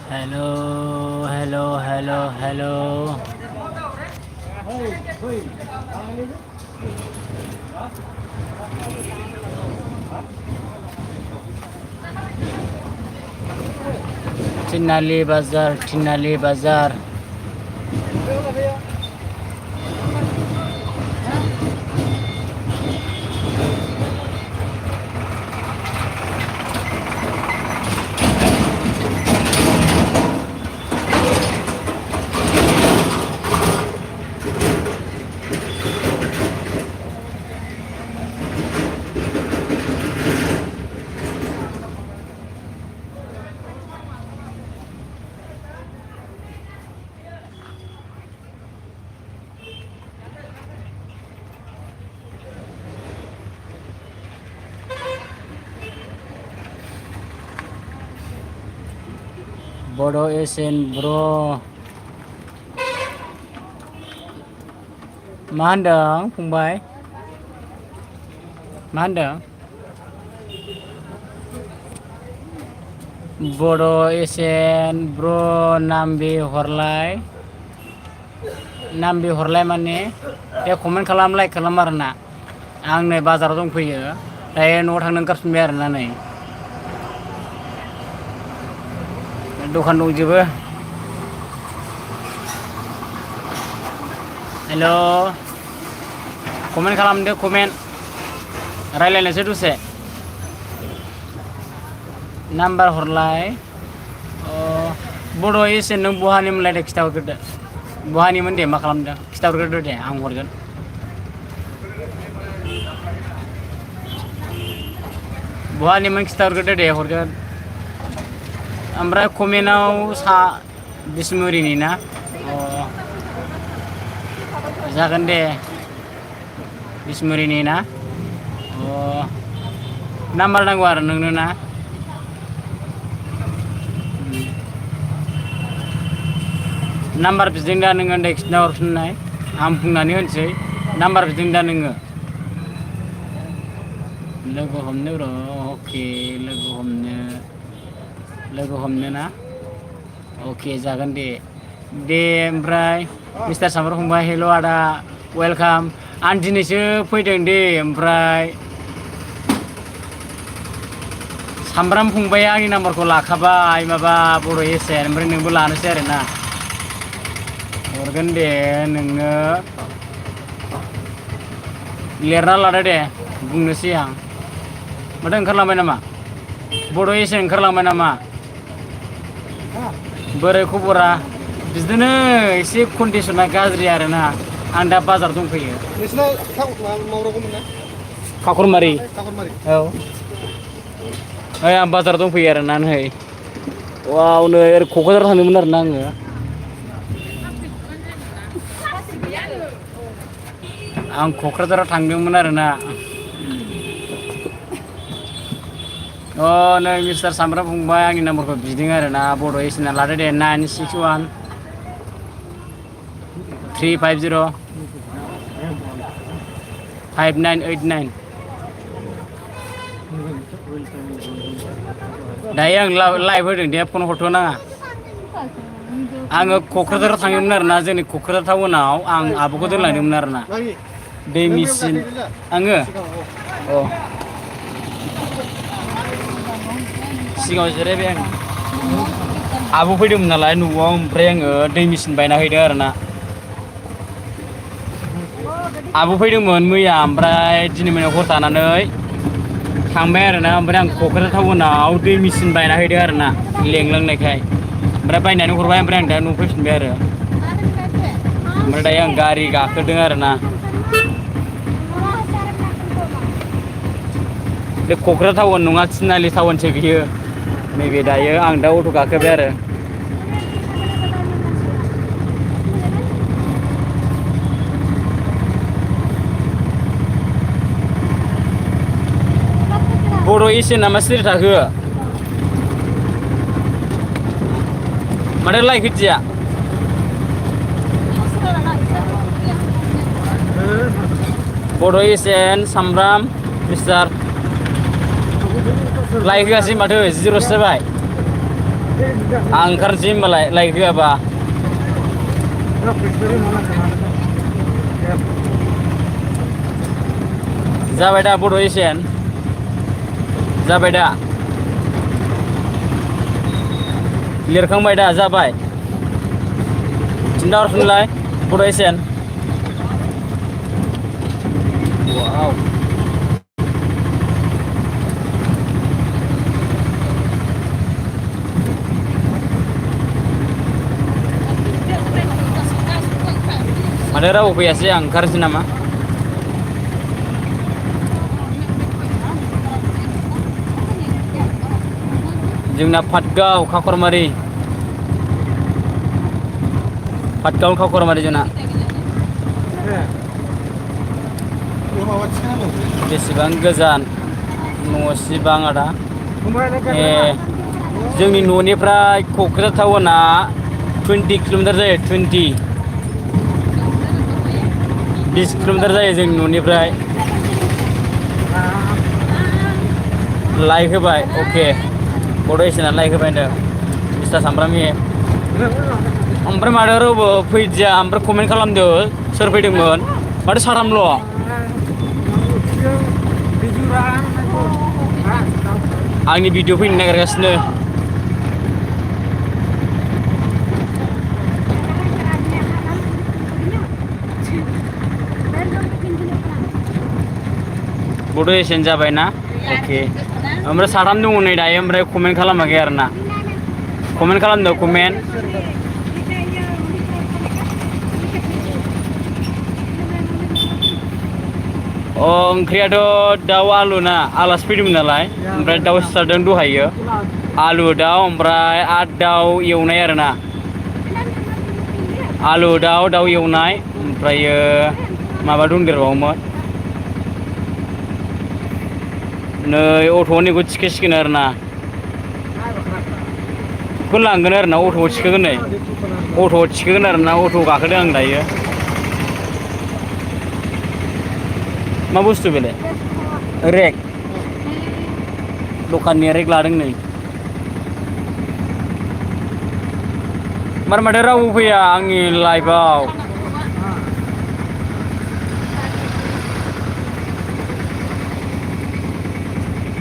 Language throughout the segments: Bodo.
Hello, hello, hello, hello. Tinali Bazar, Tinali Bazar. Bodo Esen bro. Ma hoनदों फंबाय? मा होनदों? Bodo Esen bro नाम्बि हरलाय माने बे कमेन्ट खालाम लाइक खालाम आरोना आं नै बाजाराव दंफैयो दायो न'आव थांनो ओंखारफिनबाय आरोना नै दखान दंजोबो हेल' कमेन्ट खालामदो कमेन्ट रायलायनोसै दसे नाम्बार हरलाय बड' एसे नों बहानिमोनलाय दे खिथाहरग्रोदो बहानिमोन दे मा खालामदों खिथाहरग्रोदो दे आं हरगोन बहानिमोन खिथाहरग्रोदो दे हरगोन ओमफ्राय कमेन्टआव बिसमुरिनि ना जागोन दे बिसमुरिनि ना नाम्बार नांगौ आरो नोंनो ना नाम्बार बिदों दा नोङो दे खिन्था हरफिननाय आं बुंनानै होनोसै नाम्बार बिदों दा नोङो लोगो हमनो र' अके लोगो हमनो ना अके जागोन दे ओमफ्राय मिस्टार सामब्राम फंबाय हेल' आदा वेलकाम आं दिनैसो फैदों दे ओमफ्राय सामब्राम फंबाया आंनि नाम्बारखौ लाखाबाय माबा बर' एसेन ओमफ्राय नोंबो लानोसै आरोना हरगोन दे नोङो लिरना लादो दे बुंनोसै आं माथो ओंखारलांबाय नामा बड' एसेन ओंखारलांबाय नामा बोरै खबरा बिदिनो एसे कन्डिसना गाज्रि आरोना आं दा बाजार दंफैयो नोंसिना मावरावगौमोन ना काखरमारि औ आं बाजाराव दंफैयो आरोना नै वाव नै ओरै क'क्राझाराव थांदोंमोन आरोना आङो आं क'क्राझाराव थांदोंमोन आरोना नै मिस्टार सामब्राम फंबाय आंनि नाम्बारखौ बिदों आरोना बड' एसेना लादो दे 961-350-5989 दायो आं लाइभ होदों दे फन हरथ' नाङा आङो क'क्राझाराव थांदोंमोन आरोना जोंनि क'क्राझार टाउनाव आं आब'खौ दोनलांदोंमोन आरोना दैमिसिम आङो सिगाङाव जिरायबाय आं आब' फैदोंमोन नालाय न'आव ओमफ्राय आङो दैमिसिन बायना हैदों आरोना आब' फैदोंमोन मैया ओमफ्राय दिनै मोनायाव हर थानानै थांबाय आरोना ओमफ्राय आं क'क्राझार टाउनाव दैमिसिन बायना हैदों आरोना लेंलांनायखाय ओमफ्राय बायनानै हरबाय ओमफ्राय आं दा न'आव फैफिनबाय आरो ओमफ्राय दायो आं गारि गाखोदों आरोना बे क'क्राझार टाउन नङा थिनालि टाउनसो बियो नैबे दायो आं दा अट' गाखोबाय आरो बर' एसे नामा सिरि थाखो माथो लाइक होदिया बर' एसेन सामब्राम मिस्टार लाइक होआसै माथो जिर'सो जाबाय आं ओंखारनोसै होमबालाय लाइक होआबा जाबाय दा बड' एसियान जाबाय दा लिरखांबाय दा जाबाय खिन्थाहरफिनलाय बड' एसियान वाव माथो रावबो फैयासै आं ओंखारनोसै नामा जोंना पाटगाव खाखरमारि जोंना बेसेबां गोजान न'सिबां आदा ए जोंनि न'निफ्राय क'क्राझार टाउना 20 किल'मिटार जायो 20 किल'मिटार जायो जोंनि न'निफ्राय लाइक होबाय अके बड' एसियाना लाइक होबाय होनदों मिस्टार सामब्रामि ओमफ्राय माथो रावबो फैदिया ओमफ्राय कमेन्ट खालामदो सोर फैदोंमोन माथो साथामल' आंनि भिडिअ फैनो नागिरगासिनो बड' एसियान जाबाय ना अके ओमफ्राय साथाम दङ नै दायो ओमफ्राय कमेन्ट खालामाखै आरो ना कमेन्ट खालामदो कमेन्ट ओंख्रियाथ' दाउ आलु ना आलासि फैदोंमोन नालाय ओमफ्राय दाउ सिथारदों दहायो आलु दाउ ओमफ्राय दाउ एवनाय आरोना आलु दाउ एवनाय ओमफ्रायो माबा दंदेरबावोमोन नै अट'निखौ थिखोसिगोन आरो ना बेखौ लांगोन आरो ना अट'आव थिखोगोन नै अट'आव थिखोगोन आरो ना अट' गाखोदों आं दायो मा बुस्थु बेलाय रेक दखाननि रेक लादों नै माथो रावबो फैया आंनि लाइफआव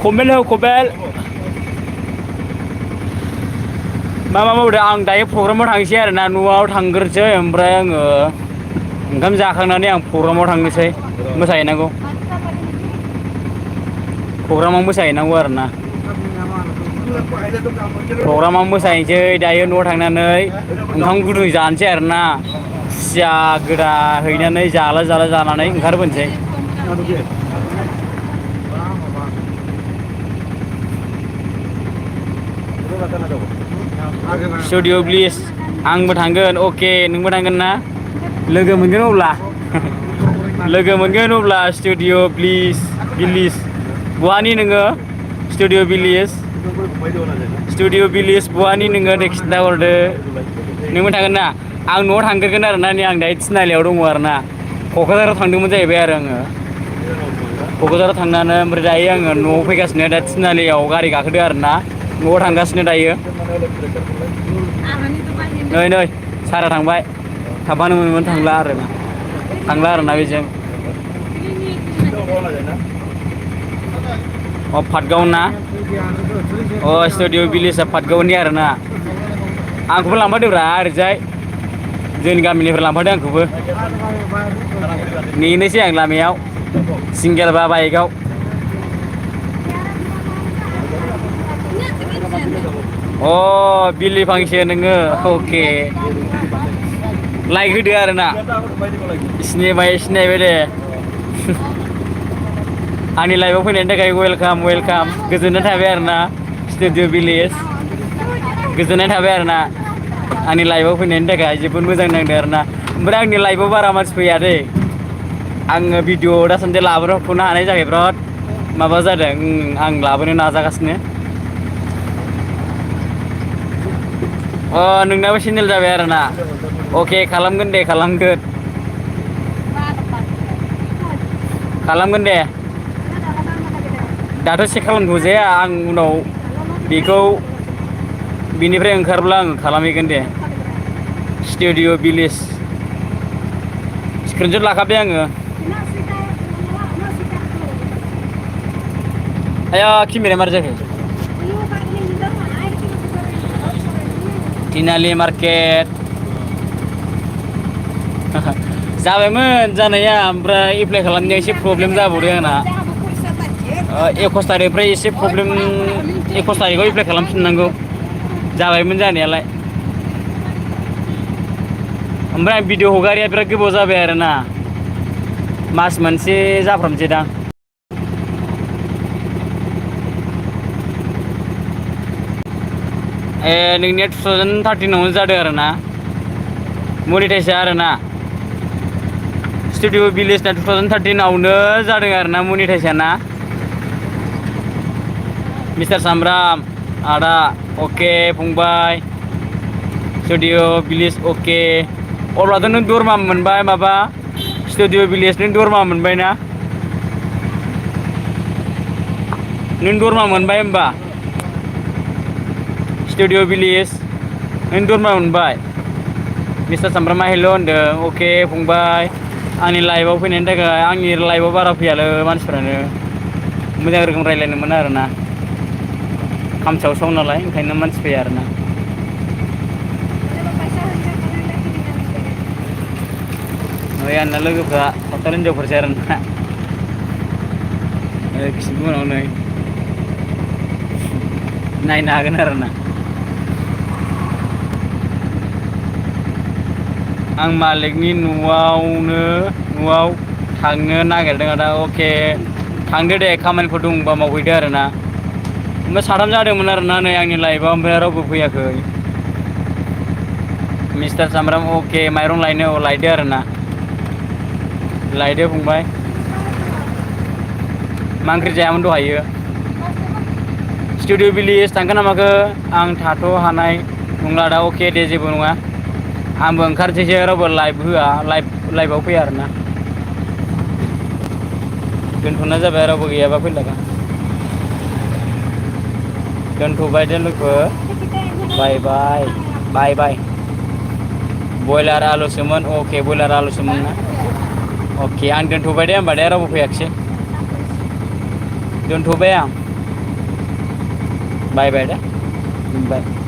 कमेन्ट हो कमेन्ट मा मावदों आं दायो प्रग्रामाव थांसै आरो ना न'आव थांग्रोसै ओमफ्राय आङो ओंखाम जाखांनानै आं प्रग्रामाव थांनोसै मोसाहैनांगौ प्रग्रामाव मोसाहैनांगौ आरो ना प्रग्रामाव मोसाहैनोसै दायो न'आव थांनानै ओंखाम गुदुं जानोसै आरो ना खुसिया गोदा हैनानै जानानै ओंखारबोनोसै स्टुडिअ प्लिज आंबो थांगोन अके नोंबो थांगोन ना लोगो मोनगोन अब्ला स्टुडिअ प्लिज बहानि नोङो स्टुडिअ भिलेज बहानि नोङो दे खिन्थाहरदो नोंबो थांगोन ना आं न'आव थांग्रोगोन आरो ना नै आं दायो थिनालियाव दङ आरो ना क'क्राझाराव थांदोंमोन जाहैबाय आरो आङो क'क्राझाराव थांनानै ओमफ्राय दायो आङो न'आव फैगासिनो दा थिनालियाव गारि गाखोदो आरो ना न'आव थांगासिनो दायो नै सारा थांबाय थाबानो मोनोमोन थांला आरोना बेजों पाटगाव ना स्टुडिअ भिलेजआ पाटगावनि आरो ना आंखौबो लांफादोब्रा ओरैजाय जोंनि गामिनिफ्राय लांफादो आंखौबो नेनोसै आं लामायाव सिंगेल बा बाइकआव बिलिफांसो नोङो अके लाइक होदो आरो ना सिनायबाय दे आंनि लाइफआव फैनायनि थाखाय वेलकाम गोजोननाय थाबाय आरो ना स्टुडिअ भिलेज गोजोननाय थाबाय आरो ना आंनि लाइफआव फैनायनि थाखाय जोबोद मोजां नांदों आरो ना ओमफ्राय आंनि लाइफआव बारा मानसि फैया दै आङो भिडिअ दासान्दि लाबोथ'नो हानाय जाबाय बिराद माबा जादों आं लाबोनो नाजागासिनो नोंनाबो चेनेल जाबाय आरो ना अके खालामगोन दे दाथ' चेक खालामथ'जाया आं उनाव बेखौ बिनिफ्राय ओंखारब्ला आं खालामहैगोन दे स्टुडिअ भिलेज स्क्रिनशट लाखाबाय आङो आया केमेराया मारै जाखो तिनालि मार्केट जाबायमोन जानाया ओमफ्राय एप्लाइ खालामनाया एसे प्रब्लेम जाबावदों आंना 21 तारिखनिफ्राय एसे प्रब्लेम 21 तारिखआव एप्लाइ खालामफिननांगौ जाबायमोन जानायालाय ओमफ्राय आं भिडिअ हगारिया बिराद गोबाव जाबाय आरोना मास मोनसे जाफ्रामसै दां नोंनिया 2013 आवनो जादों आरोना मनिटाइसआ आरोना स्टुडिअ भिलेजना 2013 आवनो जादों आरोना मनिटाइसआ ना मिस्टार सामब्राम आदा अके फंबाय स्टुडिअ भिलेज अके अब्लाथ' नों दरमा मोनबाय माबा स्टुडिअ भिलेज नों दरमा मोनबाय ना नों दरमा मोनबाय होमबा स्टुडिअ भिलेज नों दरमा मोनबाय मिस्टार सामब्रामा हेल' होनदों अके फंबाय आंनि लाइभआव फैनायनि थाखाय आंनि लाइभआव बारा फैयालै मानसिफ्रानो मोजां रोखोम रायज्लायनो मोना आरोना खामसाव साव नालाय ओंखायनो मानसि फैया आरोना ओइ आंना लोगोफ्रा सावथाल हिनजावफोरसो आरोना खिन्थु उनाव नै नायनो हागोन आरोना आं मालिकनि न'आव थांनो नागिरदों आदा अके थांदो दे खामानिफोर दंबा मावहैदो आरोना ओमफ्राय साथाम जादोंमोन आरोना नै आंनि लाइफआव ओमफ्राय रावबो फैयाखै मिस्टार सामब्राम अके माइरं लायनो लायदो आरोना लायदो फंबाय मा ओंख्रि जायामोन दहायो स्टुडिअ भिलेज थांगोन ना माखो आं थाथ' हानाय नंला दा अके दे जेबो नङा आंबो ओंखारसैसो रावबो लाइभ होआ लाइभआव फैया आरोना दोनथ'नाय जाबाय रावबो गैयाबा फैलागा दोनथ'बाय दे लोगो बाय बाय बयलार आलुसोमोन अके बयलार आलुसोमोन ना अके आं दोनथ'बाय दे होमबा दे रावबो फैयाखिसै दोनथ'बाय आं बाय दे बाय